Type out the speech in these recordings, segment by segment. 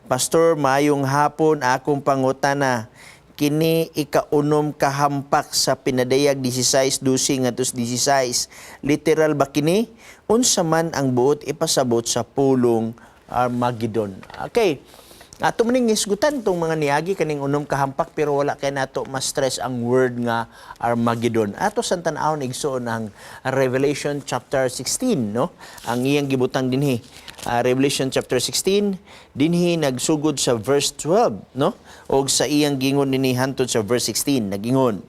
"Pastor, maayong hapon, akong pangutana, kini ikaunom kahampak sa Pinadayag 16:12 ngadto 16, literal ba kini? Unsa man ang buot ipasabot sa pulong Armageddon?" Okay. Ato man ning hisgutan tong mga niagi kaning unom kahampak, pero wala kay nato ma-stress ang word nga Armageddon. Ato sa tan-awon, igsoon, ang Revelation chapter 16, no? Ang iyang gibutang dinhi. Revelation chapter 16 dinhi nagsugod sa verse 12, no? Og sa iyang gingon dinhi hantod sa verse 16, nagingon: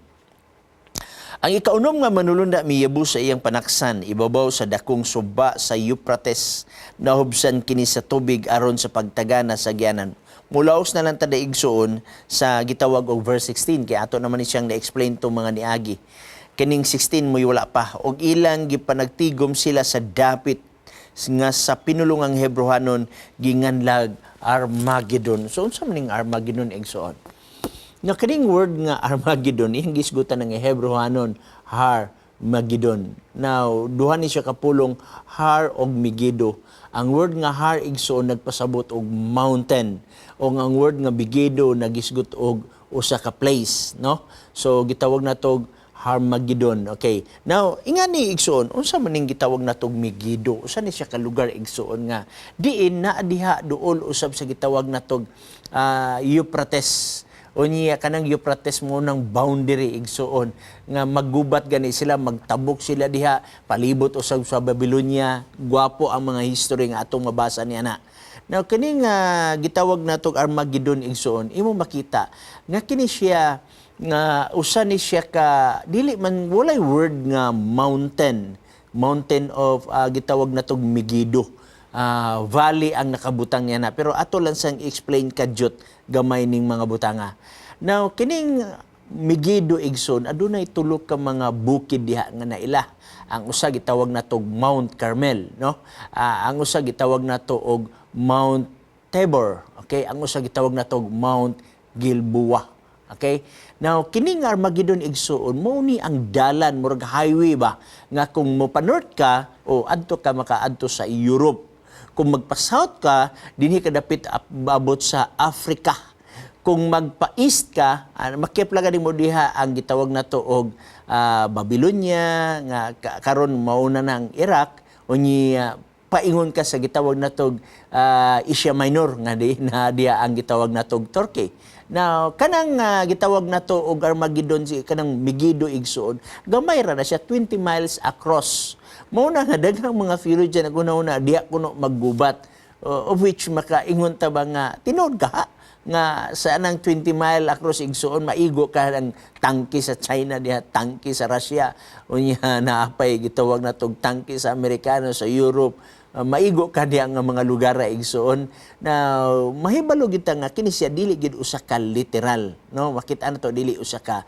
"Ang ikaunom nga manulunda miyabo sa iyang panaksan ibabaw sa dakong suba sa Euphrates. Nahubsan kini sa tubig aron sa pagtagana sa agianan." Mulaos na lang ta, igsoon, sa gitawag og verse 16 kay ato naman ni siyang na-explain tong mga niagi. Kining 16 mo'y wala pa. "Og ilang gipanagtigom sila sa dapit nga sa pinulungang Hebrohanon ginganlag Armageddon." So unsa man ning Armageddon, igsoon? Nga kining word nga Armageddon, iyang gisgutan ng Hebrohanon Har Magidon. Now, duha ni siya kapulong, Har og Megiddo. Ang word nga Har, igsoon, nagpasabot og mountain. O ang word nga Megiddo nagisgot og usa ka place, no? So gitawag nato Harmagedon. Okay. Now, ingani, igsoon, unsa man ning gitawag natog Megiddo? Usa ni siya ka lugar, igsoon, nga diin naa diha duol usab sa gitawag natog Euphrates. Unya kanang Euphrates mo ng boundary, igsoon, nga maggubat gani sila, magtabok sila diha palibot usab sa Babylonia. Gwapo ang mga history nga atong mabasa niya na. Now, kini nga gitawag natog Armageddon, igsoon, imo makita nga kini siya nga usa ni siya ka dili man walay word nga mountain, mountain of gitawag natog Megiddo. Valley ang nakabutang niya na, pero ato lang sang explain kadyot gamay ning mga butanga. Now, kining Megiddo, igsoon, adunay tulo ka mga bukid diha nga naila. Ang usa gitawag natog Mount Carmel, no? Ang usa gitawag nato og Mount Tabor, okay? Ang usa gitawag natog Mount Gilboa. Okay? Now, kining Armageddon, igsoon, mao ni ang dalan, murag highway ba, nga kung mo pa-north ka, o adto ka makaadto sa Europe. Kung magpa-south ka, dinhi ka dapit abot sa Africa. Kung magpa-east ka, makipla mo diha ang gitawag nato og Babylonia, nga karon mauna na ang Iraq, unya paingon ka sa gitawag natog Asia Minor nga di na diha ang gitawag natog Turkey. Now, kanang gitawag nato og Armageddon, si kanang Megiddo, igsoon, gamay ra na siya, 20 miles across. Mao na nga daghang mga theologian naguna-una diha kuno maggubat, of which makaingon ta ba nga tinuod ka ha? Nga sa anang 20 mile across, igsoon, maigo ka ng tangke sa China diha, tangke sa Russia, unya naapay gitawag natog tangke sa Amerikano, sa Europe. Maigo ka diha nga mga lugar ra, igsoon. Now, mahibalo kita nga kini siya dili gid usa ka literal, no? Makita na to, dili usa ka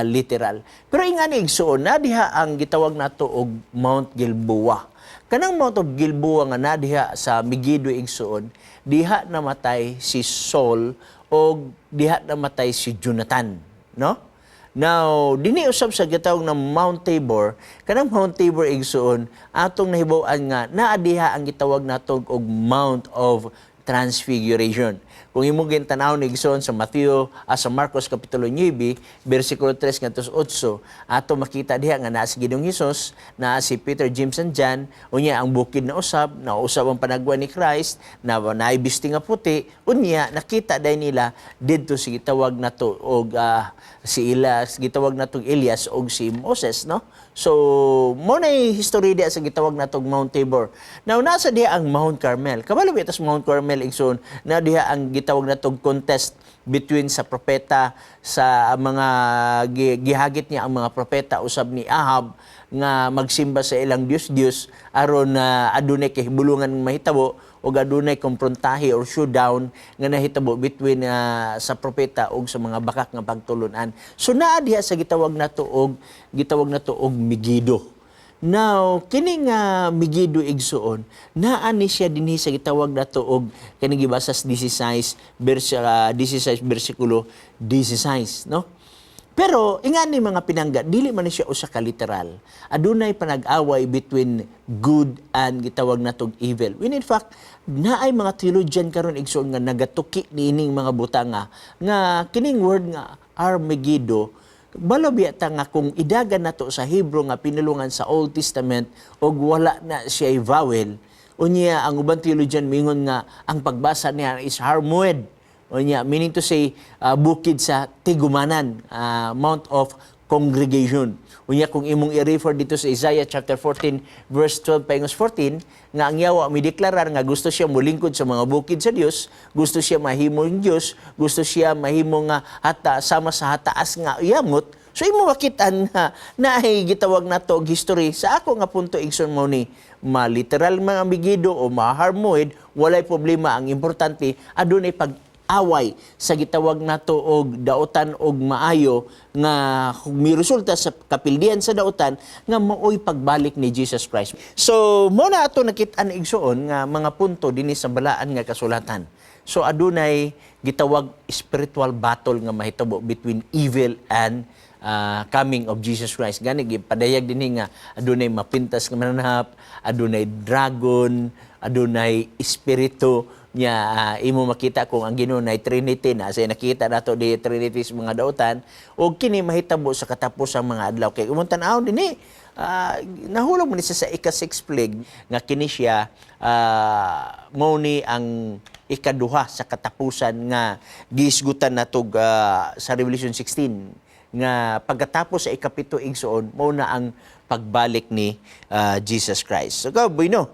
literal. Pero ingani, igsoon, na diha ang gitawag nato og Mount Gilboa. Kanang Mount of Gilboa nga na diha sa Megiddo, igsoon, diha namatay si Saul og diha namatay si Jonathan, no? Now, dinhi usab sa gitawag na Mount Tabor, kanang Mount Tabor, igsoon, atong nahibaw-an nga naa diha ang gitawag natog og Mount of Transfiguration. Kung imong gintanaw ni, igsoon, sa Matthew, sa Marcos kapitulo 9, bersikulo 3 ngadto sa 8, ato makita diha nga naa si Ginoong Hesus, naa si Peter, James and John, unya ang bukid na usab, nausab ang panagwa ni Christ, na naay bisti nga puti, unya nakita dai nila didto si gitawag nato og si Elias, gitawag natong Elias og si Moses, no? So, mo na history diha sa gitawag natong Mount Tabor. Now, nasa diha ang Mount Carmel. Kabalo ba sa Mount Carmel, igsoon, na diha ang gitawag natong contest between sa propeta sa mga gihagit niya ang mga propeta usab ni Ahab nga magsimba sa ilang Dios-Dios aron na adunay kahibulungan mahitabo o adunay komprontahe or showdown nga nahitabo between sa propeta ug sa mga bakak nga pagtulunan. So naa diha sa gitawag nato og Megiddo. Now, kini nga Megiddo, igsoon, naa ni siya dinhi sa gitawag nato og kaning gibasa sa 16 verse 16 bersikulo 16, no? Pero ingani mga pinangga, dili man ni siya usa ka literal. Adunay panag-away between good and gitawag natog evil. When in fact, naay mga theologian karon, igsoon, nga nagatuki niining mga butanga nga kining word nga Armageddon, balo biya ta nga kung idagan nato sa Hebrew nga pinulungan sa Old Testament og wala na siya vowel. Unya ang uban theologian mingon nga ang pagbasa niya is Harmoed. Unya, meaning to say, bukid sa tigumanan, Mount of Congregation. Unya kung imong i-refer dito sa Isaiah chapter 14 verse 12 pahingos 14 nga ang yawa mideklarar nga gusto siya molingkod sa mga bukid sa Dios, gusto siya mahimong Dios, gusto siya mahimo nga hata sama sa hataas nga yamot. So imo makitaan nga naay gitawag nato og history. Sa ako nga punto, igsoon, mo ni ma-literal mga Megiddo o ma-Harmoed, walay problema. Ang importante, adunay pag away sa gitawag nato og dautan og maayo nga miresulta sa kapildian sa dautan nga maoy pagbalik ni Jesus Christ. So mo na ato nakit-an, igsoon, nga mga punto dinhi sa balaan nga kasulatan. So adunay gitawag spiritual battle nga mahitabo between evil and coming of Jesus Christ. Gani gipadayag dinhi nga adunay mapintas nga mananap, adunay dragon, adunay espiritu niya. Imo makita kung ang Ginoo nay Trinity na sa nakita nato di Trinity sa mga dautan og kini mahitabo sa katapusang mga adlaw kay imong tan-awon dinhi, nahulog man ni siya sa ika-six plague nga kini siya mao ni ang ikaduha sa katapusan nga gihisgutan natog sa Revelation 16 nga pagkatapos sa ikapito, igsoon, mao na ang pagbalik ni Jesus Christ. So, go, bueno.